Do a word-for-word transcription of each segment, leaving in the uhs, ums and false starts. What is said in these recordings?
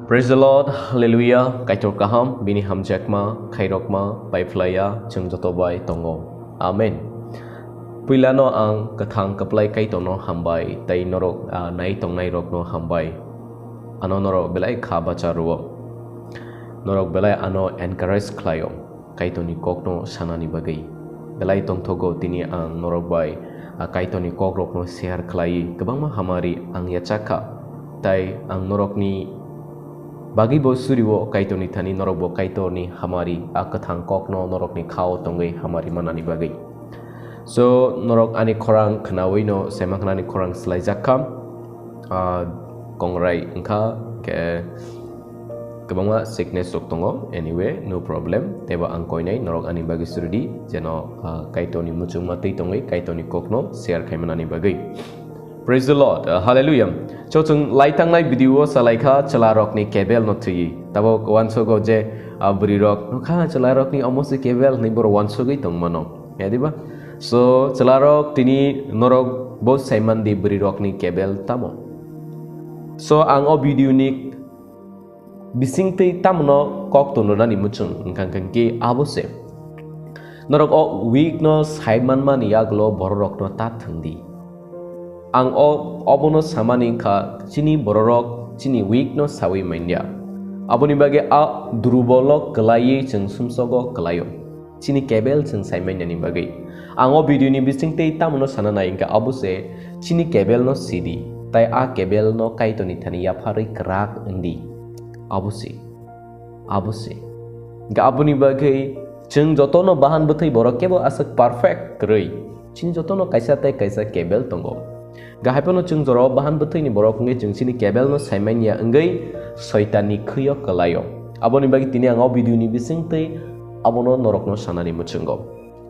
Praise the Lord, Hallelujah, Kaitor kaham, bini hamjakma, khairokma, paiphlaiya, chwng joto bai tongo. Amen. Puilano ang kwthang kwplai Kaitorno hambai, tei norok, ah, nai tongnai rokno hambai. Ano norok belai kha bacha rwo. Norok belai ano encourage khlaio. Kaitorni kokno sanani bagwi. Belai tongthogo tini ang norok bai, ah, Kaitorni kokrokno share khlaiwi kwbangma hamari ang yachakha. Tai ang norokni bagwi bo surio Kaitorni thani norok bo Kaitorni hamari, ah, kwthang kokno norokni khao tongwi hamari manani bagwi. So, norok ani khorang khnawi no saimankhnani khorang swlaijak kha, ah, kongrai wngkha, khe kwbangma sickness rok tongo, anyway, no problem, teibo ang koinai norok ani bagwi suridi, jeno, ah, Kaitorni muchungma twi tongwi Kaitorni kokno share khaimanani bagwi. Praise the Lord, ah, hallelujah. So, chwng lai tangnai video o salai kha, chwla rokni kebel no thwiwi. Tabok wansogo je, ah, bwrwi rok, nukha chwla rokni omo se kebel hinwi borok wansogwi tongmano. Ya diba? So, chwla rok tini norok bo saimandi bwrwi rokni kebel tamo. So, ang o video ni bisingtwi tamno kok twnrwnani muchung wngkha khe abo se. Norok o week no saimanmani yagulo bororokno ta thwngdi. Ang o, obono samani wngkha chini bororok chini week no sawi manya. Aboni bagwi a durubolo kwlaiwi chwng sumsogo kwlaio. Chini kebel chwng saimanani bagwi. Ang o video ni bisingtwi tamono sana nai wngkha abo se chini kebel no sidi, tai a kebel no Kaitorni thani yapharwi kwrak wngdi. Abo se. Abo se. Hingkhe aboni bagwi chwng jotono bahan bwthwi borok kebo aswk perfect kwrwi. Chini jotono kaisa tei kaisa kebel tongo. Hingkhe hai phano chwng jorao bahan bwthwini borok wngwi chwng chini kebel no saimanya wngwi Soitanni khwio kwlaio. Aboni bagwi tini ang o video ni bisingtwi abono norokno sanani muchungo.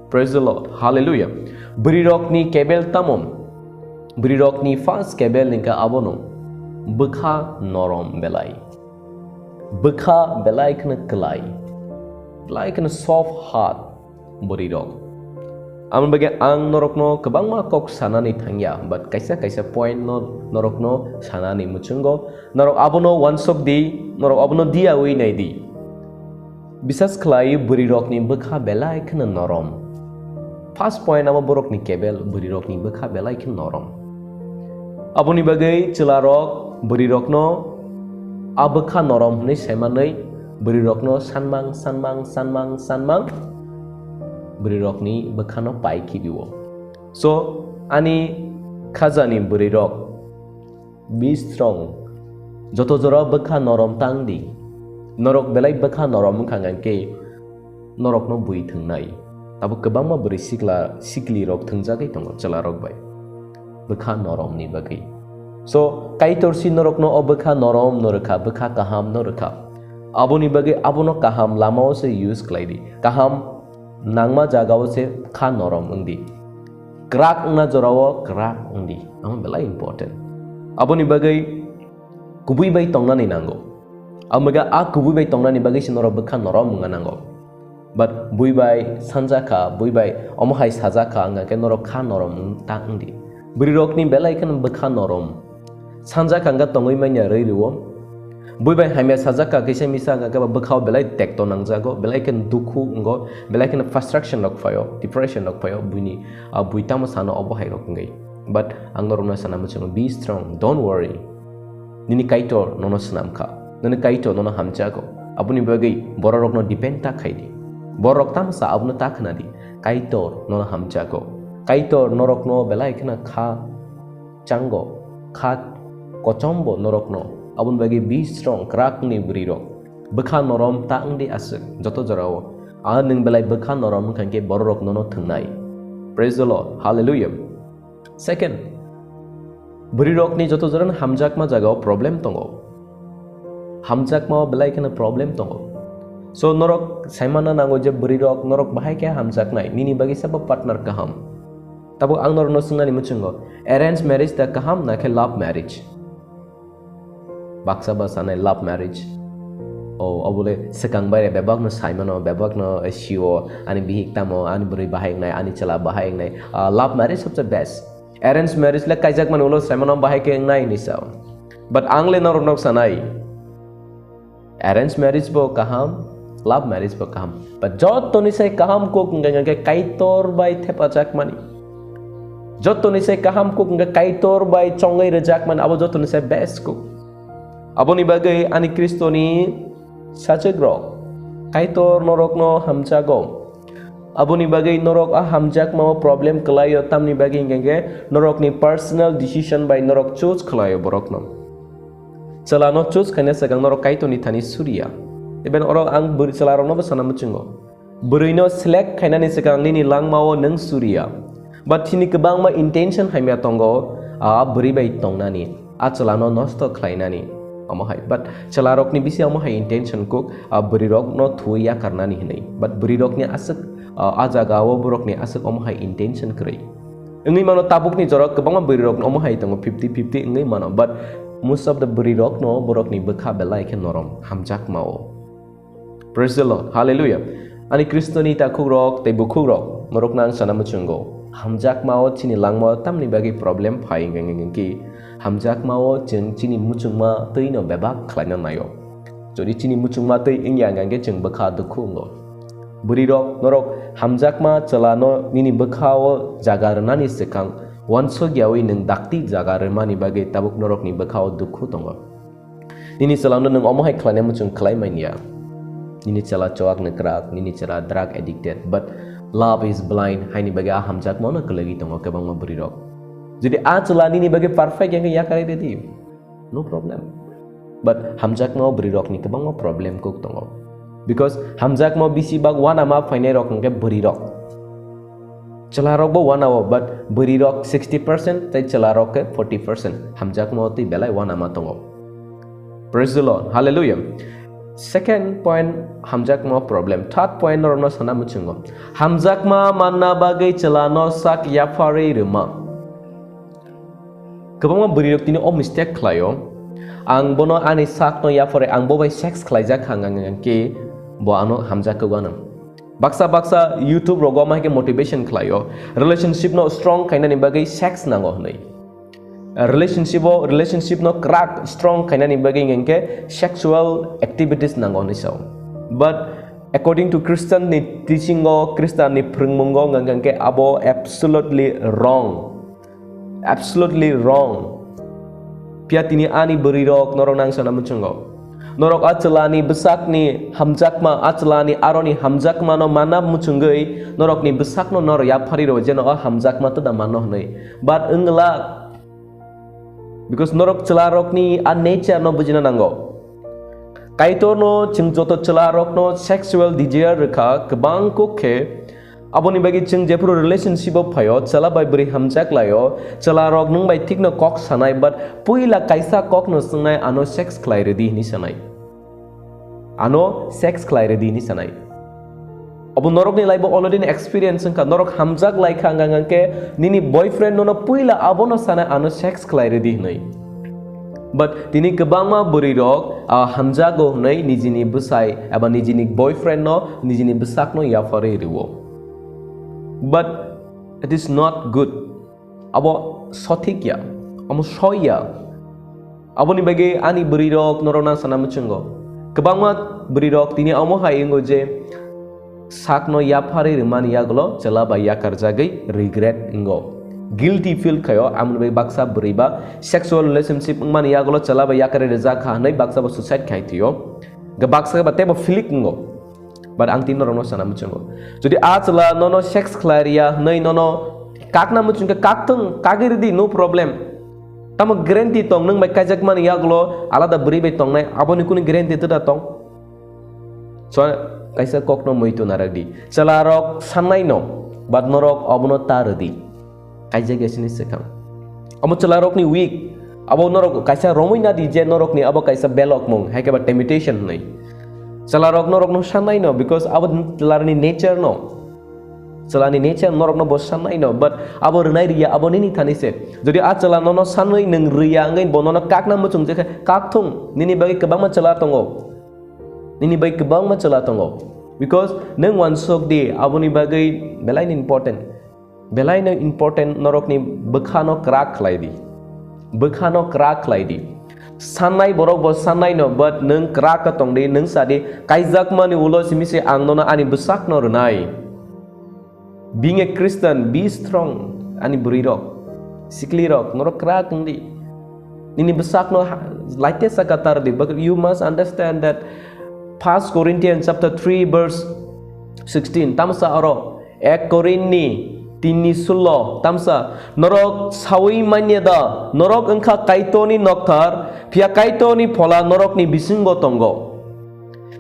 Praise the Lord. Hallelujah. Bwrwi rokni kebel tamo? Bwrwi rokni first kebel hingkha abono bwkha norom belai. Bwkha belai kheno kwlai, belai kheno soft heart bwrwi rok. Amoni bagwi ang norokno kwbangma kok sanani thangya, but kaisa kaisa point no norokno sanani muchungo. Norok abono wansok di, norok abono diyawi nai di. Bisas khlai bwrwi rokni bwkha belai kheno norom. First point amo borokni kebel bwrwi rokni bwkha belai kheno norom. Aboni bagwi chwla rok bwrwi rokno a bwkha norom hwnwi saimanwi bwrwi rokno sanmang, sanmang, sanmang, sanmang bwrwi rokni bwkhano pai khibiwo. So, ani khajani bwrwi rok, be strong. Joto jora bwkha norom tang di. Norok belai bwkha norom wngkha hingkhe norokno bui thwngnai. Tabuk kwbangma bwrwi sikla, sikli rok thwngjagwi tongo chwla rok bai. Bwkha noromni bagwi. So, Kaitor si norokno o bwkha norom no rwkha, bwkha kaham no rwkha. Aboni bagwi abono kaham lamao se use khlai di. Kaham nangma jagao se kha norom wng di. Kwrak wngna jorao kwrak wng di. Amo belai important. Aboni bagwi kubui bai tongnani nango. Amo bagwi a kubui bai tongnani bagwi se norok bwkha norom wngna nango. But bui bai sanja kha, bui bai omo hai sajak kha, wngkha khe norok kha norom wng ta wng di. Bwrwi rokni belai kheno bwkha norom. Sanja kha wngkha tongwi manya rwi rwo. Bui bai hamya sajak kha kisa misa wngkha khe ba bwkhao belai tekto nangjago, belai kheno dukhu wngo, belai kheno frustration rok phaio, depression rok phaio, buini, ah, bui tamo sano obo hai rok wngwi. But ang norokno sana muchungo, be strong, don't worry. Nini Kaitor nono swnam kha, nini Kaitor nono hamjago. Aboni bagwi bororokno depend ta khai di. Borok tamo sa abono ta khna di, Kaitor nono hamjago. Kaitor norokno belai kheno kha chango, kha kochombo norokno. Aboni bagwi be strong, kwrakni bwrwi rok. Bwkha norom ta wng di aswk, joto jorao. A nwng belai bwkha norom wngkha khe bororok nono thwngnai. Praise the Lord. Hallelujah. Second, bwrwi rokni joto jorano hamjakma jagao problem tongo. Hamjakmao belai kheno problem tongo. So, norok saimana nango je bwrwi rok norok bahai khe hamjaknai, nini bagwi sabo partner kaham. Tabuk ang norokno swngnani muchungo, arrange marriage da kaham na khe love marriage? Baksa ba sanai love marriage. O, obole swkang bai bebak no saimano, bebak no sio, ani bihik tamo, ani bwrwi bahai wngnai, ani chwla bahai wngnai. Ah, love marriage sabse best. Arrange marriage le kaijak mani ulo saimano bahai khe wngnai hinwi sao. But ang le norok nok sanai. Arrange marriage bo kaham, love marriage bo kaham. But jotoni sai kaham kok hwnkhe, hwnkhe Kaitor bai thepajak mani. Jotoni sai kaham kok hwnkhe Kaitor bai chongwi rwjak mani, abo jotoni sai best kok. Aboni bagwi ani Khristoni sachakrok, Kaitor norokno hamjago. Aboni bagwi norok a hamjakmao problem kwlaio, tamni bagwi hwnkhe norokni personal decision bai norok choose khlaio borokno. Chwlano choose khaina swkang norok Kaitorni thani suriya. Even oro ang bwrwi chwlaroknobo sana muchungo. Bwrwino select khainani swkang nini langmao nwng suriya. But chini kwbangma intention hamya tongo, a bwrwi bai tongnani, a chwlano nosto khlainani. Omo hai. But chwlarokni bisi omo hai intention kuk, a bwrwirokno thuwi yakarnani hinwi. But bwrwirokni aswk, a, a jagao borokni aswk omo hai intention kwrwi. Wngwi mano tabukni jorao kwbangma bwrwirokno omo hai tongo fifty fifty wngwi mano. But most of the bwrwirokno borokni bwkha belai khe norom hamjakmao. Praise the Lord. Hallelujah. Ani Khristoni takhukrok tei bukhukrok, norokno ang sana muchungo. Hamjakmao chini langmao tamni bagwi problem phai wngkha hwnkhe, hamjakmao chwng chini muchungma twino bebak khlaina naio. Jodi chini muchungma twi wngya hwnkhe chwng bwkha dukhu wngo. Bwrwirok, norok hamjakma chwlano nini bwkhao jaga rwnani swkang uansukyawi nwng dakti jaga rwmani bagwi tabuk norokni bwkhao dukhu tongo. Nini chwlano nwng omo hai khlainai muchung khlai manya. Nini chwla chowak nwkrak, nini chwla drug addicted, but love is blind, haini bagwi a hamjakmano kwlwgwi tongo kwbangma bwrwirok. Jodi a chwla nini bagwi perfect wngkhe yakarwi rwdi, no problem. But hamjakmao bwrwirokni kwbangma problem kuk tongo. Because hamjakmao bisi bak uanama phainairok hwnkhe bwrwirok. Chwlarokbo uanao, but bwrwirok sixty percent tei chwlarok khe forty percent. Hamjakmao tei belai uanama tongo. Praise the Lord. Hallelujah. Second point, hamjakmao problem. Third point norokno sana muchungo. Hamjakma manna bagwi chwlano sak yapharwi rwma. Kwbangma bwrwirok tini o mistake khlaio. Ang bono ani sakno yapharwi ang bo bai sex khlaijak hang ang hwnkhe bo ano hamjakgo ano. Baksa baksa YouTube rogo ama hai khe motivation khlaio. Relationship no strong khainani bagwi sex nango hwnwi. Relationship o, relationship no kwrak strong khainani bagwi hwnkhe sexual activities nango hwnwi sao. But according to Christian ni teaching o, Christian ni phwrwngmungo hwnkhe abo absolutely wrong. Absolutely wrong. Phiya tini ani bwrwirok norok nang sana muchungo. Norok a chwlani bwsakni hamjakma, a chwlani aroni hamjakmano mana muchungwi norokni bwsakno nor yapharwi rw jeno o hamjakma twda manno hwnwi. But wngla, because norok chwlarokni a nature no bujina nango. Kaitorno chwng joto chwlarokno sexual desire rwkha kwbang kuk khe, aboni bagwi chwng jephuru relationship o phaio, chwla bai bwrwi hamjak laio, chwlarok nwng bai thikno kok sanai, but puila kaisa kokno swngnai, ano sex khlai rwdi hwnwi sanai. Ano sex khlai rwdi hwnwi sanai. Abo norokni life o already experience wngkha, norok hamjak laikha hwnkha hwnkhe nini boyfriend nono puila abono sanai, ano sex khlai rwdi hwnwi. But tini kwbangma bwrwirok, ah, hamjago hwnwi nijini bwsai eba nijini boyfriend no, nijini bwsakno yapharwi rwo. But it is not good. Abo sothik ya, amo soi ya. Aboni bagwi ani bwrwirok norokno sana muchungo. Kwbangma bwrwirok tini amo hai wngo je, sakno yapharwi rwmani yagulo chwla bai yakarjagwi regret wngo. Guilty feel khaio, amoni bai baksa bwrwi ba sexual relationship wngmani yagulo chwla bai yakarwi rwjak kha hwnwi baksa bo suicide khai thwio. Baksa ba teibo philik wngo. But ang tini norokno sana muchungo. Jodi a chwla nono sex khlai rwya hwnwi nono kakna muchung khe kakthwng, kagwi rwdi, no problem. Tamo guarantee tong, nwng bai kaijakmani yagulo alada bwrwi bai tongnai, aboni kunu guarantee twda tong? So, kaisa kokno muitu narwkdi. Chwlarok sannai no, but norok obono ta rwdi. Kaijak ya sini swkang. Omo chwlarokni weak. Abo norok kaisa romwi nadi je norokni abo kaisa belokmung, hai khe ba temptation hwnwi. Chwlarok norokno sannai no, because abo chwlarni nature no. Chwlani nature norokno bo sannai no, but abo rwnai rwya, abo nini thani se. Jodi a chwla nono sanwi nwng rwya wngwi bo nono kakna muchung je khe kakthung, nini bagwi kwbangma chwla tongo. Nini bai kwbangma chwla tongo. Because nwng uansuk di, aboni bagwi belaino important. Belaino important, norokni bwkhano kwrak khlai di. Bwkhano kwrak khlai di. Sannai borok bo sannai no, but nwng kwrak khe tong di, nwng sa di, kaijakmani ulo simi se ang nono ani bwsakno rwnai. Being a Christian, be strong, ani bwrwi rok, sikli rok, norok kwrak wng di. Nini bwsakno ha-, laite saka tar di, but you must understand that First Corinthians chapter three verse sixteen, tamsa oro, Ek Korinni tinni sullo, tamsa, norok sawi manya da, norok wngkha Kaitorni nokthar, phiya Kaitorni phola norokni bisingo tongo.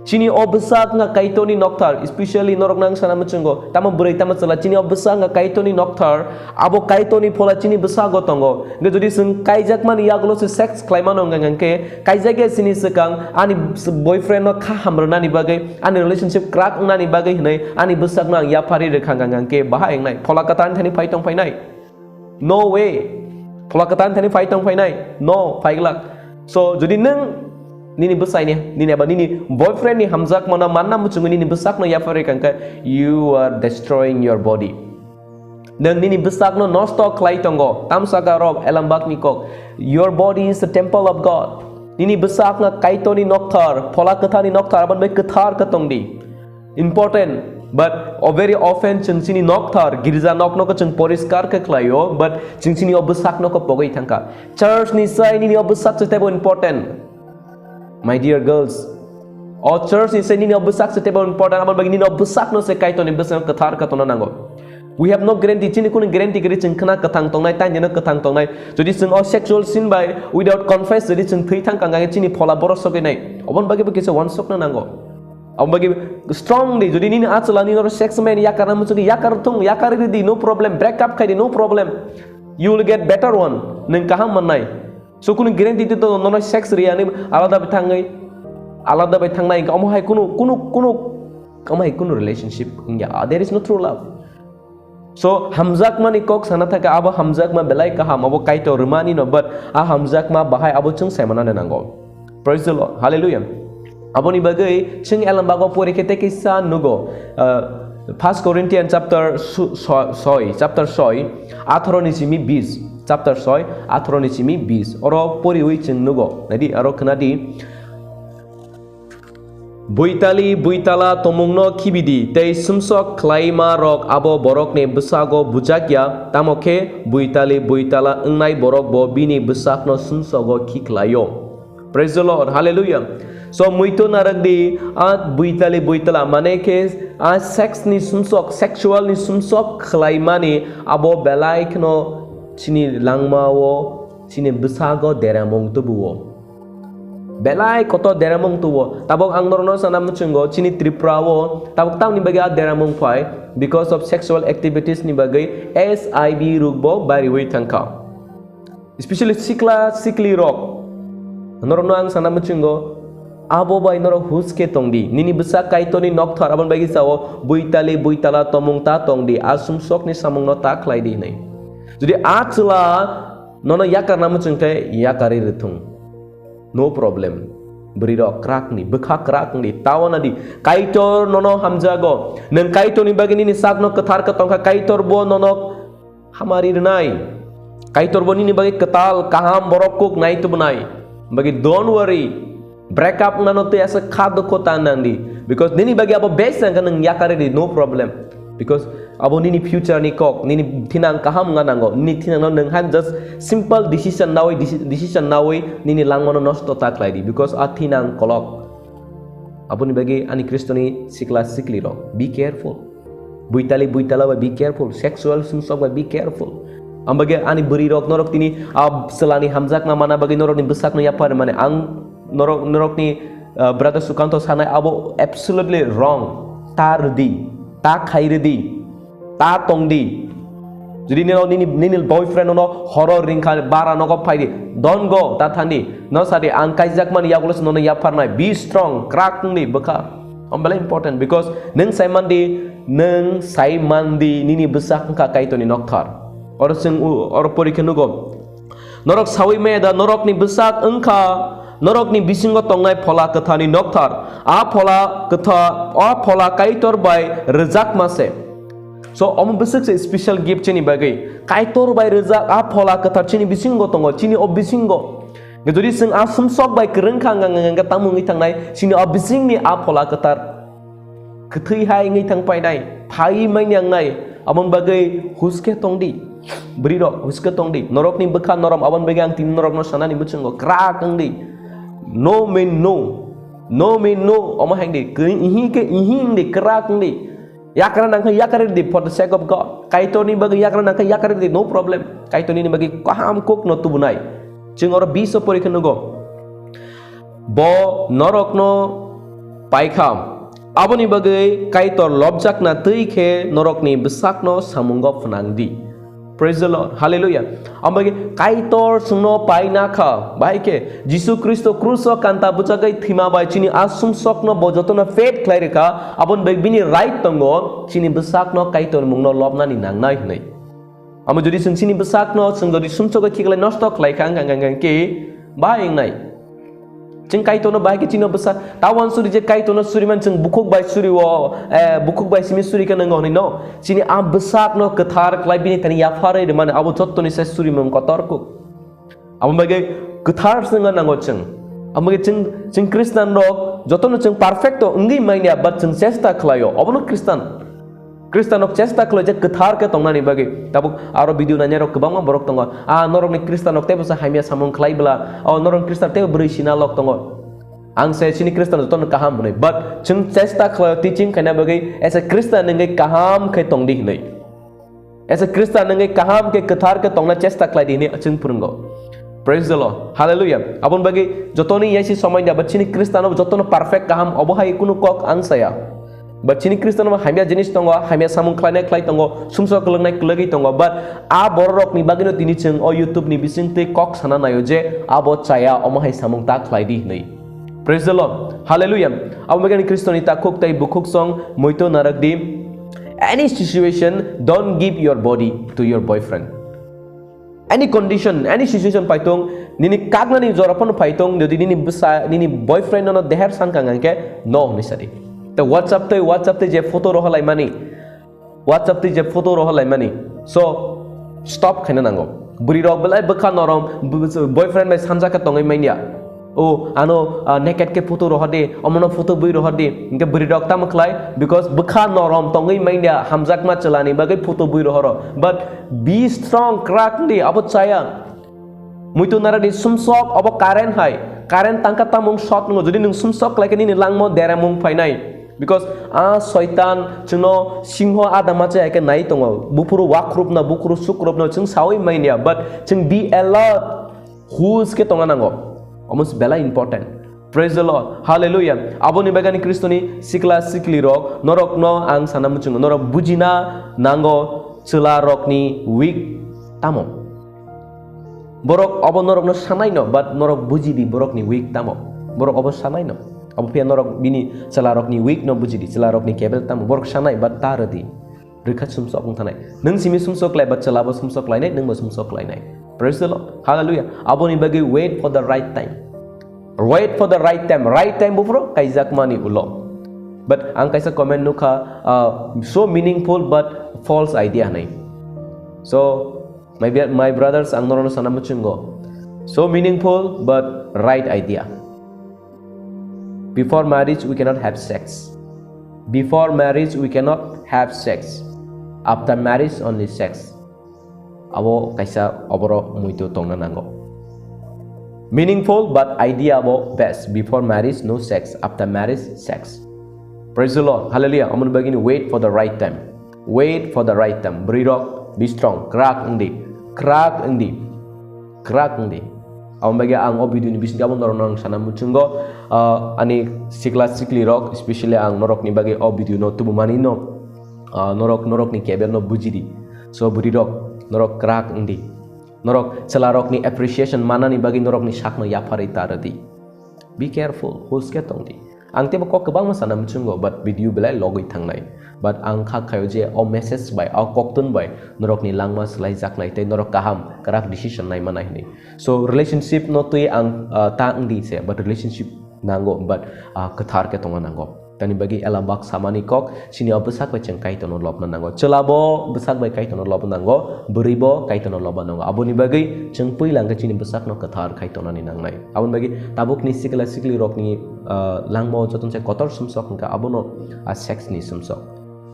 Chini o bwsak wngkha Kaitorni nokthar, especially norok nang sana muchungo, tamo bwrwi tamo chwla, chini o bwsak wngkha Kaitorni nokthar, abo Kaitorni phola chini bwsago tongo. Hwnkhe jodi chwng kaijakmani yagulo se sex khlaimano wngkha hwnkhe, kaijak ya chini swkang ani boyfriend no kha hamrwnani bagwi, ani relationship kwrak wngnani bagwi hwnwi ani bwsakno ang yapharwi rwkha hwnkha hwnkhe bahai wngnai? Phola kwthar ani thani phai tong phainai? No way. Phola kwthar ani thani phai tong phainai? No, phaiglak. So, jodi nwng nini bwsaini, nini eba nini boyfriend ni hamjakmano manna muchungwi nini bwsakno yapharwi rwkha hwnkhe, you are destroying your body. Nwng nini bwsakno nosto khlai tongo. Tamsaka rok elambakni kok. Your body is the temple of God. Nini bwsakno Kaitorni nokthar, phola kwtharni nokthar, aboni bai kwthar khe tong di. Important, but o very often chwng chini nokthar, girja nokno khe chwng poriskar khe khlaio, but chwng chini o bwsakno khe pogwi thangkha. Church ni sai nini o bwsak se teibo important. My dear girls, o church ni se nini o bwsak se teibo important, aboni bagwi nini o bwsakno se Kaitorni bwskango kwthar khe tongna nango. We have no guarantee, chini kunu guarantee gri chwng khna kwthang tongnai, tainjeno kwthang tongnai. Jodi chwng o sexual sin bai without confess jodi chwng thwi thang kang khe chini phola boro sogwi nai. Oboni bagwi bo kisa uansukna nango. Aboni bagwi strong di, jodi nini achwla nini oro sex man yakarna muchungwi yakar thung, yakar ridi, no problem, break up khai di, no problem. You will get better one, nwng kaham mannai. So, kunu guarantee to nono sex riyani alada bai thangwi, alada bai thangnai hwnkhe omo hai kunu, kunu, kunu, omo hai kunu relationship wngya. Ah, there is no true love. So, hamjakmani kok sana thaka abo hamjakma belai kaham, abo Kaitor rwmani no, but a hamjakma bahai abo chwng saimana nango. Praise the Lord. Hallelujah. Aboni bagwi chwng elambago pori khe tei kisa nugo, ah, First Corinthians chapter su-, so-, soi, chapter soi, atharo ni simi bis, chapter soi, atharo ni simi bis. Oro poriwi chwng nugo. Naidi, aro khna di. Buitali buitala tomungno khibi di, tei sumsok khlaima rok abo borokni bwsago bujak ya, tamo khe buitali buitala wngnai borok bo bini bwsakno sumsogo khi khlaio. Praise the Lord. Hallelujah. So, muitu narak di, a buitali buitala, mane khe a sex ni sumsok, sexual ni sumsok khlaimani abo belai kheno chini langmao, chini bwsago deramung tubuo. Belai kotor deramung tubuo. Tabok ang norokno sana muchungo, chini Tripura o tabok tamni bagwi a deramung phai, because of sexual activities ni bagwi H I V rok bo bariwi thangkha. Especially sikla sikli rok. Norokno ang sana muchungo, abo bai norok huske tong di. Nini bwsa Kaitorni nokthar aboni bagwi sao, buitali buitala tomung ta tong di, a sumsokni samungno ta khlai di hinwi. Jodi a chwla nono yakarna muchung khe yakarwi rwthung. No problem. Bwrwi rok krak ni, bwkha krak ni, tawana di. Kaitor nono hamjago. Nwng Kaitorni bagwi nini sakno kwthar khe tongkha, Kaitor bo nono hamari rwnai. Kaitor bo nini bagwi kwtal, kaham, borok kuk nai tubunai. Bagwi don't worry. Break up nano tei asa kha dukho ta nang di. Because nini bagwi abo best nang khe nwng yakarwi di, no problem. Because abo nini future ni kok, nini thinang kaham wngna nango. Nini thinang no nwng han just simple decision nawi, deci-, decision nawi nini langmano nosto ta khlai di. Because a thinang kolok. Aboni bagwi ani Khristoni sikla sikli rok, be careful. Buitali buitala bai be careful, sexual sumsok bai be careful. Ambagwi ani bwrwi rok norok tini a chwlani hamjakma mana bagwi norokni bwsakno yapar mane ang norok, norokni, uh, brother Sukanto sanai abo absolutely wrong. Ta rwdi, ta khai rwdi, ta tong di. Jodi nini, nini, nini boyfriend no horo ringkha bara nogo phai di, don't go, ta thandi. No sadi ang kaijakmani yagulo se nono yapharnai, be strong, krak wng di bwkha. Omo belai important, because nwng sai man di, nwng sai man di, nini bwsak wngkha Kaitorni nokthar. Oro chwng u-, oro porikhe nugo. Norok sawi maya da norokni bwsak wngkha norokni bisingo tongnai phola kwtharni nokthar. A phola kwtha-, a phola Kaitor bai rwjakma se. So, omo bwswk se special gift chini bagwi. Kaitor bai rwjak a phola kwthar chini bisingo tongo, chini o bisingo. Jodi chwng a sumsok bai kwrwng kha, hwnkha, hwnkha, hwnkha, tamo wngwi thangnai, chini a bisingni a phola kwthar kwthwi hai wngwi thang painai, phaiwi manya wngnai, aboni bagwi huske tongdi. Bwrwirok, huske tongdi. Norokni bwkha norom, aboni bagwi ang tini norokno sanani muchungo, kwrak wngdi. No mean no. No mean no. Omo hai wngdi. Kwi-, ihi khe ihi wngdi, kwrak wngdi. Yakra nangkha yakardi for the sake of God. Kaitorni bagwi yakra nangkha yakardi, no problem. Kaitorni bagwi kaham kokno tubunai. Chwng oro bish o porikha nugo. Bo norokno paikha. Aboni bagwi Kaitor lobjakna twi khe norokni bwsakno samungo phnangdi. Praise the Lord. Hallelujah. Ambai Kaitor chwngno paina kha. Bahai khe Jisu Khristo kruso kanta bwchagwi thwima bai chini a sumsokno bo jotono paid khlai rwkha. Aboni bagwi bini right tongo chini bwsakno Kaitor mungno lobnani nangnai hwnwi. Amo jodi chwng chini bwsakno chwng jodi sumsokgo khiklai nosto khlai kha, hwnkha, hwnkha, hwnkha khe bahai wngnai. Chwng Kaitorno bahai khe chini bwsak, ta uansuri je Kaitorno suriman chwng bukhuk bai suri o, eh, bukhuk bai simi suri khe nwngo hwnwi no. Chini a bwsakno kwthar khlai bini thani yapharwi rwmani abo jottoni se surimung kotor kuk. Abo bagwi kwthar se wngna nango chwng. Abo bagwi chwng, chwng Khristian rok jotono chwng perfect to wngwi manya, but chwng chesta khlaio. Obono Khristian. Khristianrok chesta khlai je kwthar khe tongnani bagwi. Tabuk aro video nainai rok kwbangma borok tongo. Ah, norokni Khristianrok teibo se hamya samung khlai bwla. Oh, norok Khristian teibo bwrwi sina lok tongo. Ang se chini Khristian jotono kaham hwnwi. But chwng chesta khlaio teaching khaina bagwi, as a Khristian wngwi kaham khe tongdi hwnwi. As a Khristian wngwi kaham khe kwthar khe tongna chesta khlai di hwnwi chwng phwrwngo. Praise the Lord. Hallelujah. Aboni bagwi jotoni yaisi somai da, but chini Khristiano jotono perfect kaham obo hai kunu kok ang saya. But chini Khristiano hamya jinis tongo, hamya samung khlainai khlai tongo, sumsok kwlwngnai kwlwgwi tongo. But a bororokni bagwino tini chwng o YouTube ni bisingtwi kok sana naio je abo chaya omo hai samung ta khlai di hwnwi. Praise the Lord. Hallelujah. Abo bagwi Khristoni takhuk tei bukhuk song muito narak di. Any situation, don't give your body to your boyfriend. Any condition, any situation paitung, nini kaknani jora phano paitung, jodi nini bwsa, nini boyfriend no deher san kang khe, no hwnwi sadi. Te WhatsApp tei, WhatsApp tei je photo rohorlaimani, WhatsApp tei je photo rohorlaimani, so stop khaina nango. Bwrwi rok belai bwkha norom, b-, b-, boyfriend bai sanjak khe tongwi manya. O, ano, ah, naked khe photo rohor di, omono photo bui rohor di. Hinkhe bwrwi rok tamo khlai? Because bwkha norom tongwi manya, hamjakma chwlani bagwi photo bui rohoro. But be strong, kwrak di, abo chaya. Muitu nara di sumsok, abo current hai. Current tangka tamung short nungo. Jodi nung sumsok khlai khe nini langmo deramung phainai. Because a soitan chwngno singho adama chaya khe nai tongo. Buphuru wakrupna, buphuru sukrupna chwng sawi manya. But chwng be alert. Huske tongna nango. Omo se belai important. Praise the Lord. Hallelujah. Aboni bagani Khristoni sikla sikli rok, norokno ang sana muchungo. Norok bujina nango chwla rokni weak tamo. Borok obo norokno sanai no, but norok buji di borokni weak tamo. Borok obo sanai no. Obo phiya norok bini chwla rokni weak no buji di, chwla rokni kebel tamo. Borok sanai, but ta rwdi. Rwkha sumsok wng thanai. Nwng simi sumsok lai, ba chwla bo sumsok lainai, nwng bo sumsok lainai. Praise the Lord. Hallelujah. Aboni bagwi wait for the right time. Wait for the right time. Right time buphuru kaijakmani ulo. But ang kaisa comment nukha, uh, so meaningful but false idea hwnwi. So, my, be- my brothers, ang norokno sana muchungo. So meaningful but right idea. Before marriage, we cannot have sex. Before marriage, we cannot have sex. After marriage, only sex. Abo kaisa oboro muito tongna nango. Meaningful, but idea abo best. Before marriage, no sex. After marriage, sex. Praise the Lord. Hallelujah. Amoni bagini wait for the right time. Wait for the right time. Bwrwi rok, be strong. Kwrak wngdi. Kwrak wngdi. Kwrak wngdi. Abo bagwi ang o video ni bisingtwi abo norokno ang sana muchungo, ah, ani sikla sikli rok, especially ang norokni bagwi o video no tubumani no, ah, norok, norokni kebel no bujidi. So bwrwi rok, norok kwrak wngdi. Norok chwla rokni appreciation manani bagwi norokni sakno yapharwi ta rwdi. Be careful, huske tongdi. Ang teibo kok kwbangma sana muchungo, but video belai logwi thangnai. But ang kha khaio je o message bai, o koktun bai norokni langma swlaijaknai tei norok kaham kwrak decision nai manai hwnwi. So relationship no twi ang, ah, ta wngdi se, but relationship nango, but, ah, kwthar khe tongna nango. Tani bagwi ela bak samani kok, chini o bwsak bai chwng Kaitorno lobna nango. Chwla bo bwsak bai Kaitorno lobna nango, bwrwi bo Kaitorno lobna nango. Aboni bagwi chwng puila hwnkhe chini bwsakno kwthar khai tongnani nangnai. Aboni bagwi tabukni sikla siklirokni, ah, langmao jotono se kotor sumsok hwnkha abono, ah, sex ni sumsok.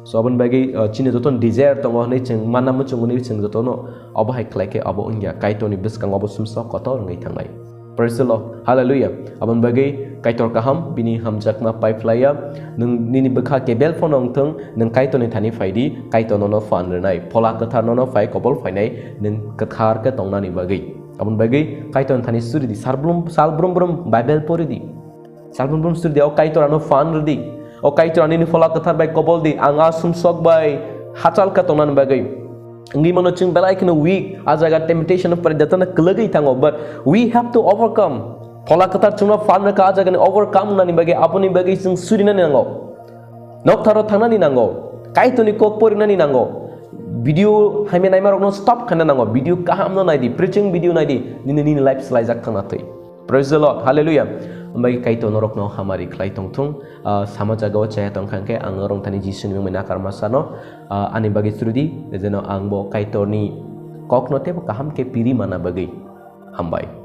So aboni bagwi, ah, chini jotono desire tongo hwnwi chwng manna muchungo hwnwi chwng jotono obo hai khlai khe obo wngya, Kaitorni bwskango obo sumsok kotor wngwi thangnai. Praise the Lord. Hallelujah. Aboni bagwi Kaitor kaham, bini hamjakma pai phlaiya. Nwng nini bwkha kebel phano wngthwng, nwng Kaitorni thani phai di, Kaitor nono phan rwnai. Phola Kwthar nono phai kobol phainai, nwng kwthar khe tongnani bagwi. Aboni bagwi Kaitorni thani suri di, sal brum, sal brum brum Bible pori di. Sal brum brum suri di, o Kaitor ano phan rw di. O Kaitor ani ni Phola Kwthar bai kobol di, ang a sumsok bai hachal khe tongnani bagwi. Wngwi mano chwng belai kheno weak, a jaga temptation of pari datana kwlwgwi thango, but we have to overcome. Phola Kwthar chwngno phan rwkha a jagani overcome wngnani bagwi, aboni bagwi chwng surinani nango. Noktharo thangnani nango. Kaitorni kok porinani nango. Video hamya naimarokno stop khaina nango. Video kahamno nai di, preaching video nai di, nini, nini life swlaijak thangna thwi. Praise the Lord. Hallelujah. Hambai Kaitor norokno hamari khlai tongthung. Ah, sama jagao chaya tongkha hwnkhe ang norok thani Jisuni mungwi nakarma sano, ah, ani bagwi suri di, jeno ang bo Kaitorni kokno teibo kaham khe piri mana bagwi. Hambai.